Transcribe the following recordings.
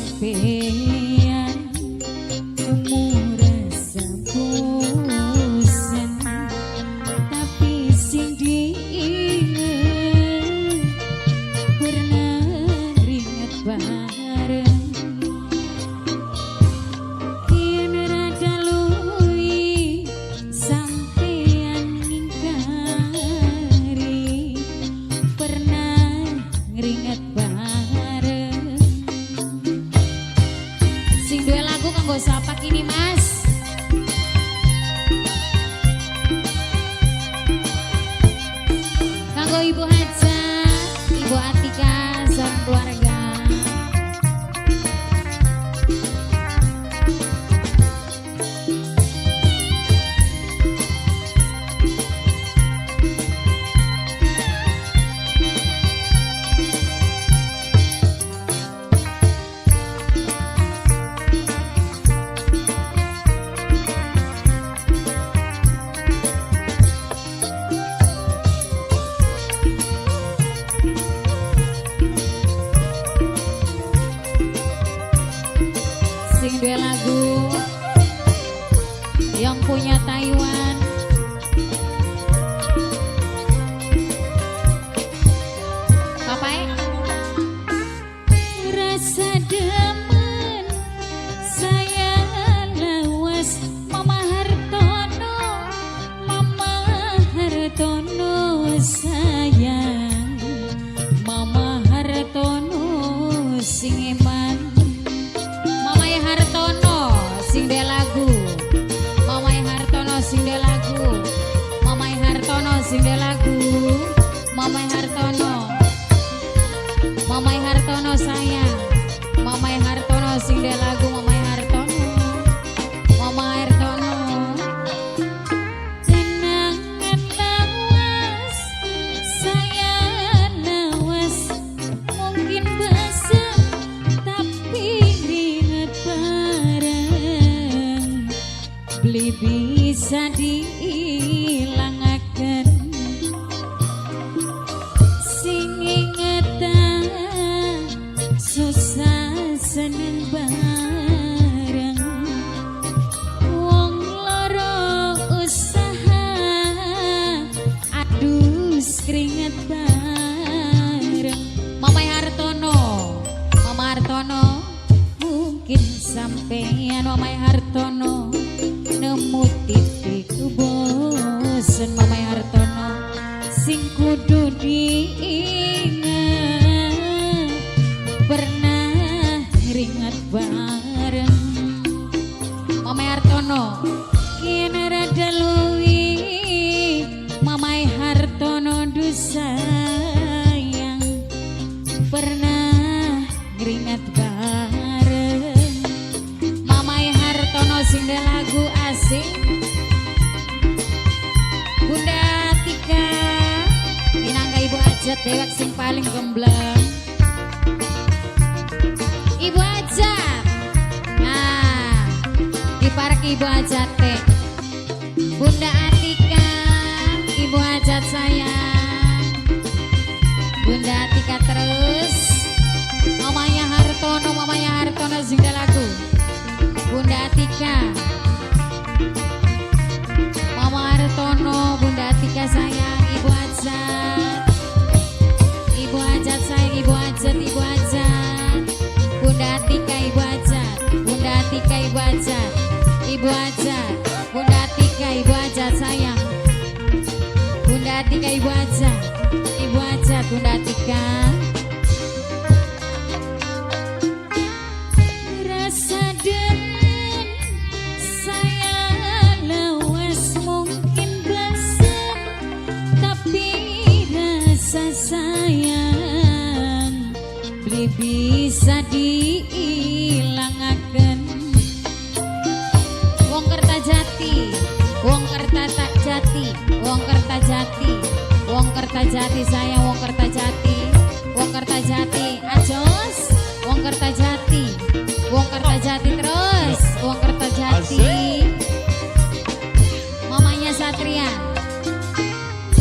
Sampean nemu rasa bosen, tapi sing diinget pernah ringet bareng. Yen rada luwi sampean ngingkari pernah ngeringet bareng. Sing duwe lagu kanggo sapa kini, Mas? Kanggo Ibu Hajat, Ibu Atika, sareng keluarga. Sing duwe lagu yang punya Taiwan. Papae rasa demen saya lawas Mama Hartono, Mama Hartono sayang, Mama Hartono sing eman. Mama Hartono sing duwe lagu, Mama Hartono sing duwe lagu, Mama Hartono sing duwe lagu, Mama Hartono, Mama Hartono sayang, Mama Hartono sing duwe lagu, Mama Hartono, Mama Hartono. Kenangan lawas saya lawas mungkin basah tapi ringet bareng beli bisa diilangaken. Sing ingetan susah seneng bareng, wong loro usaha adus keringet bareng. Mama Hartono, Mama Hartono, mungkin sampean Mama Hartono nemu titik bosen. Mama Hartono sing kudu diingat pernah ringat bareng. Mama Hartono kene rada luwi, Mama Hartono du sayang pernah ngeringat bareng. Mama Hartono sing duwe lagu asik. Bunda Tika minangka Ibu Ajat dewek sing paling gembleng. Ibu Ajat, nah di park Ibu Ajat teh. Bunda Atika, Ibu Ajat sayang, Bunda Atika terus. Mamanya Hartono, Mamanya Hartono sing duwe lagu. Bunda Atika, Mama Hartono, Bunda Atika sayang, Ibu Ajat, Ibu Ajat sayang, Ibu Ajat, Ibu Ajat, Bunda Atika, Ibu Ajat, Bunda Atika, Ibu Ajat, Ibu Ajat, Bunda Atika, Ibu Ajat sayang, Bunda Atika, Ibu Ajat, Ibu Ajat, Bunda Atika. Rasa demen saya lawas mungkin basah tapi rasa sayang beli bisa diilangaken. Wong Kertajati, Wong Kertajati, Wong Kertajati, Wong Kertajati sayang, Wong Kertajati, Wong Kertajati, ajos, Wong Kertajati, Wong Kertajati terus, Wong Kertajati. Mamanya Satria,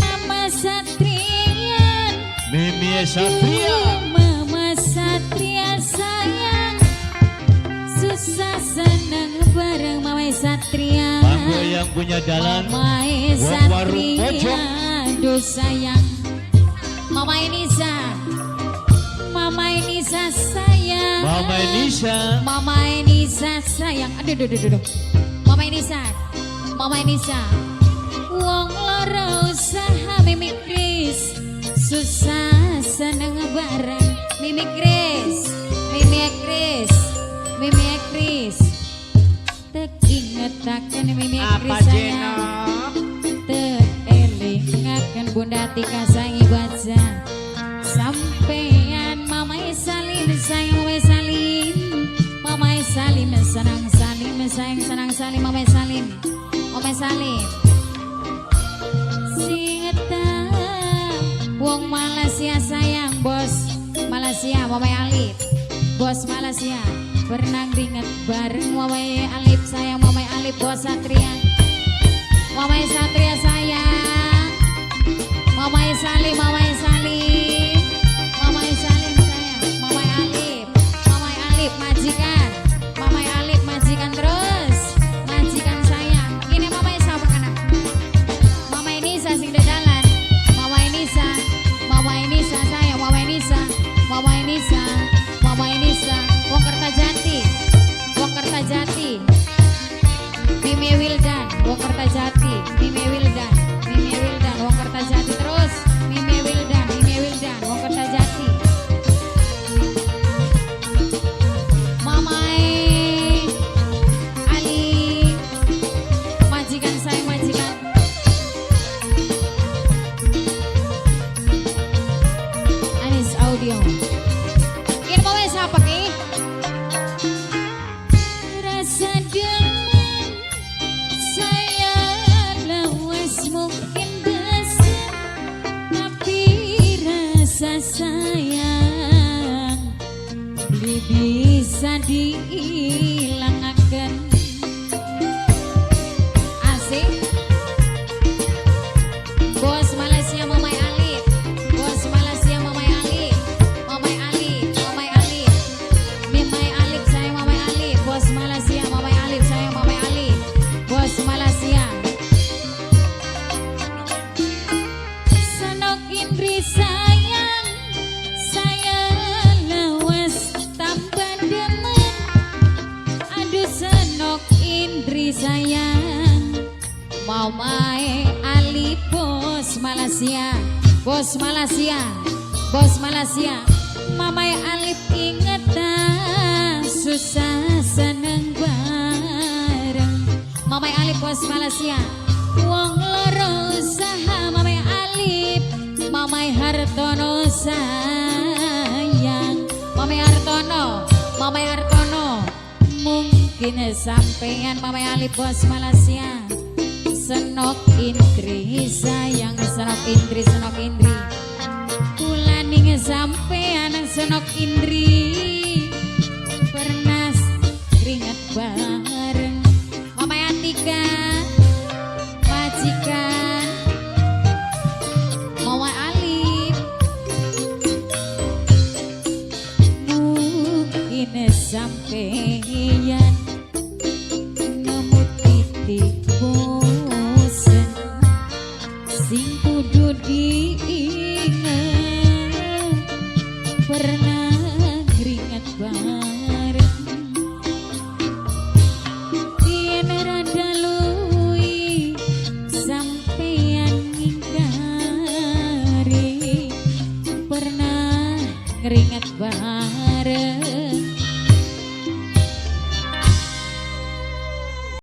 Mama Satrian, Mimi Satria. Mama Satria sayang. Susah seneng bareng Mama Satria. Manggo yang punya dalan. Mama Wong warung Satria. Pojok. Aduh sayang. Mama Enisa. Mama Enisa sayang. Mama Enisa. Mama Enisa sayang. Aduh, aduh, aduh, aduh. Mama Enisa. Mama Enisa. Wong loro usaha Mimi Kris. Susah seneng bareng Mimi Kris. Mimi Kris. Mimi Kris. Tek ingetaken Mimi Apa Kris sayang. Jenok? Tek elingaken Bunda Tika sayang, Ibu aja. Sampean Mama Salim sayang, Mama Salim. Mama Salim senang Salim sayang, senang Salim, Mama Salim. Mama Salim. Sing wong Malaysia sayang, bos Malaysia Mama Alif. Bos Malaysia pernah ringet bareng Mama Alif sayang, Mama Alif, bos Satria. Mama Satria sayang. Mama Salim, Mama Salim. Mama Salim sayang, Mama Alif. Mama Alif majikan. Mama Alif majikan terus. Majikan sayang. Ini Mama siapa anak? Mama Enisa sing dalan. Mama Enisa, Mama Enisa sayang, Mama Enisa, Mama Enisa, Mama Enisa, Wong Kertajati. Wong Kertajati. Mimi Wildan, Wong Kertajati, Mimi Wildan, Mimi Wildan, Wong Kertajati terus, Mimi Wildan, Mimi Wildan, Wong Kertajati. Mama Ali, majikan saya, majikan. Anis Audio. Ini mau siapa ki? Rasa demen saya lawas mungkin besar, tapi rasa sayang beli bisa dihilangaken. Asik. Bos Malaysia Mamai Alif. Bos Malaysia Mamai Alif. Mamai Alif, Mamai Alif. Mamai Alif saya, Mamai Alif. Bos Malaysia Mamai Alif saya, Mamai Alif. Bos Malaysia. Senok Indri sayang, saya lawas tambah demen. Aduh Senok Indri sayang. Mamae Ali bos Malaysia, bos Malaysia, bos Malaysia. Mamae Alif inget susah seneng bareng. Mamae Alif bos Malaysia. Wong loro usaha Mamae Alif, Mamae Hartono sayang. Mamae Hartono, Mamae Hartono. Mungkin sampean Mamae Alif bos Malaysia. Senok Indri sayang, Senok Indri, Senok Indri. Kulaning sampean Senok Indri. Pernah keringat bareng. Mama Atika majikan Mama Alif. Mungkin sampean nemu titik bosen sing kudu diinget pernah keringat bareng. Yen rada luwi sampean ngingkari pernah keringat bareng.